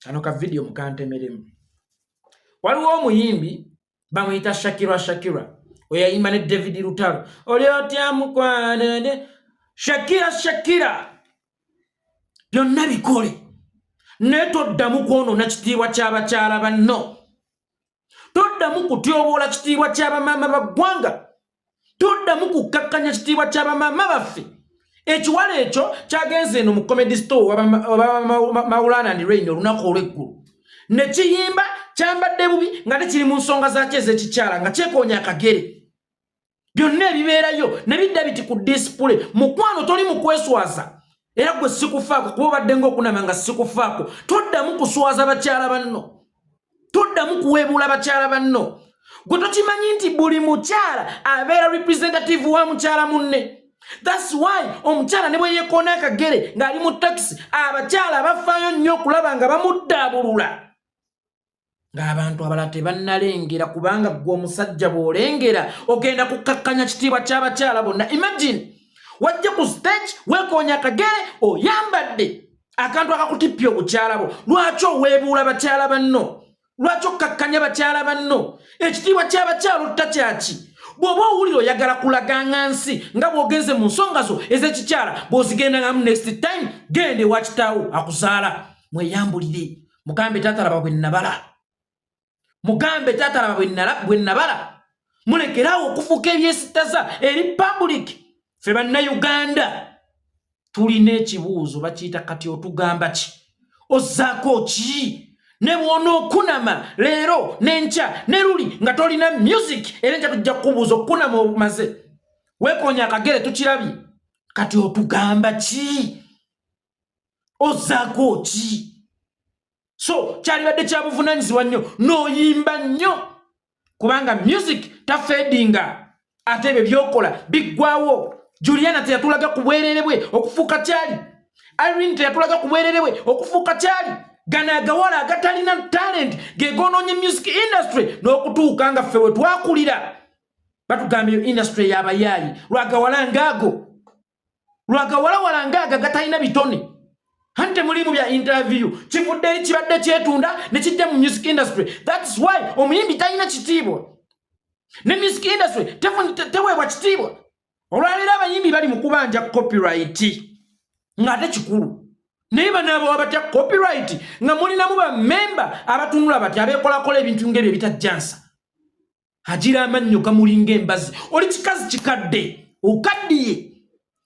Kano ka vidiyo mukantemeremu. Waliwo omuyimbi bamuyita Shakira. Shakira oyo yayimba ne David Lutalo, oli otya mukwanene Shakira. Shakira, byonna bikole, naye toddamu kwonoona kitiibwa ky'abakyala banno, toddamu kutyoboola kitiibwa ky'abamaama ba ggwanga, toddamu kukkakkanya kitiibwa ky'abamaama baffe. Ekiwala ekyo kyagenze eno mu Comedy Store Maulana and Rain olunaku olw'eggulu ne kiyimba kyambadde bubi, nga tekiri mu nsonga zaakyo ez'ekikyala, nga kyekoonya akagere, byonna ebibeerayo ne bidda biti ku display. Mukwano, toli mu kweswaza, era gwe sikufaako, kuba obadde ngaokunama nga sikufaako. Toddamu kuswaza bakyala banno, toddamu kuweebuula bakyala banno. Gwe tokimanyi nti buli mukyala abeera representative wa mukyala munne? That's why omukyala ne bwe yeekoona akagere ng'ali mu takisi, abakyala bafaayo nnyo okulaba nga bamuddaabulula ng'abantu abalala tebannalengera, kubanga gwe omusajja bw'olengera ogenda kukkakkanya kitiibwa ky'abakyala bonna. Imagine, wajja ku stage weekoonya akagere, oyambadde akantu akakutippya obukyala bwo. Lwaki oweebuula bakyala banno? Lwaki okkakkanya bakyala banno? Ekitiibwa ky'abakyala otta kyaki? Bw'oba owulira oyagala kulaganga nsi nga bw'ogenze mu nsonga zo ez'ekikyala, bw'ozigendangamu, next time genda ewa kitaawo akuzaala, mweyambulire, mugambe taata laba bwe nabala, mugambe taata laba bwe nabala. Mulekeraawo okufuuka ebyesitaza eri public. Ffe Bannayuganda tulina ekibuuzo bakiyita kati otugamba ki, ozzaako ki? Ne bw'onookunama leero n'enkya ne luli nga tolina music, era enkya tujja kukubuuza okukunama omaze weekoonya akagere, tukirabye, kati otugamba ki, ozzaako ki? So kyalibadde kya buvunaanyizibwa nnyo n'oyimba nnyo, kubanga music tafadinga, ate ebyo byokola biggwawo. Juliana teyatulaga ku bwerere bwe okufuuka kyali, Irene teyatulaga ku bwerere bwe okufuuka kyali. Gano agawala agatalina talent gegonoonye music industry n'okutuuka nga ffe we twakulira batugamba eyo industry y'abayaayi lwagawala ngaago, lwagawalawala ngaago agatalina bitone. Anti temulimu bya interview, kivudde eri kibadde kyetunda ne kijja mu music industry. That's why omuyimbi talina kitiibwa ne music industry teweebwa kitiibwa. Olwaleero abayimbi bali mu kubanja copyright, ng'ate kikulu, naye banaabawa batya copyright nga mulinamu bamemba abatunula bati, abeekolakola ebintu ng'ebyo ebitajjansa? Agira amannyo gamulinga embazi. Oli kikazi kikadde, okaddiye,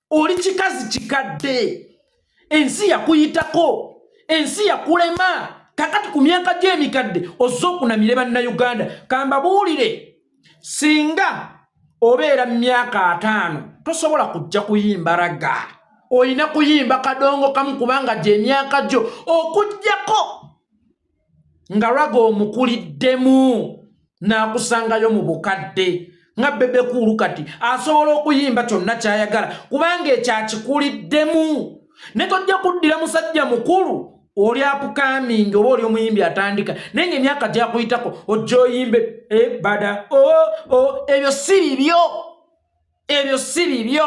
oli kikazi kikadde, ensi yakuyitako, ensi yakulema. Kakati ku myaka gy'emikadde ozze okunamire Bannayuganda. Kambabuulire, singa obeera mu myaka 50 tosobola kujja kuyimba ragga, olina kuyimba kadongo kamu, kubanga gy'emyaka gyo, okugjako nga ragga omukuliddemu n'akusangayo mu bukadde, nga Bebe Cool kati asobola okuyimba kyonna kyayagala kubanga ekyakikuliddemu. Ne tojja kuddira musajja mukulu oli upcoming oba oli omuyimbi atandika, naye nga emyaka gyakuyitako, ojja oyimbe ebada o ebyo si bibyo, ebyo si bibyo,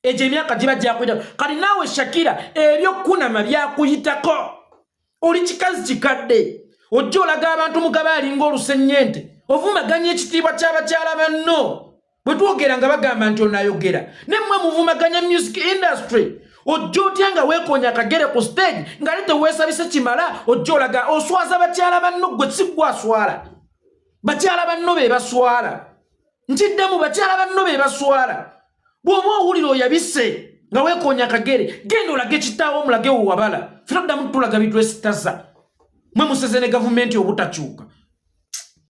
egyo emyaka giba gyakuyitako. Kati naawe Shakira, ebyokunama byakuyitako, oli kikazi kikadde, ojja olaga abantu mugaba alinga olusennyente, ovumaganya ekitiibwa ky'abakyala banno. Bwe twogera nga bagamba nti onayogera, nemmwe muvumaganya music industry. Ojja otya nga weekonya akagere ku stage nga ate teweesabise kimala? Ojja olaga oswaza bakyala banno. Gwe si gwe aswala, bakyala banno be baswala. Nkiddemu, bakyala banno be baswala. Bw'oba owulira oyabise nga weekonya akagere, genda olage kitaawo, omulage wewabala. Fe toddamu tulaga bitwesitaza. Mwe museze ne gavumenti obutakyuka.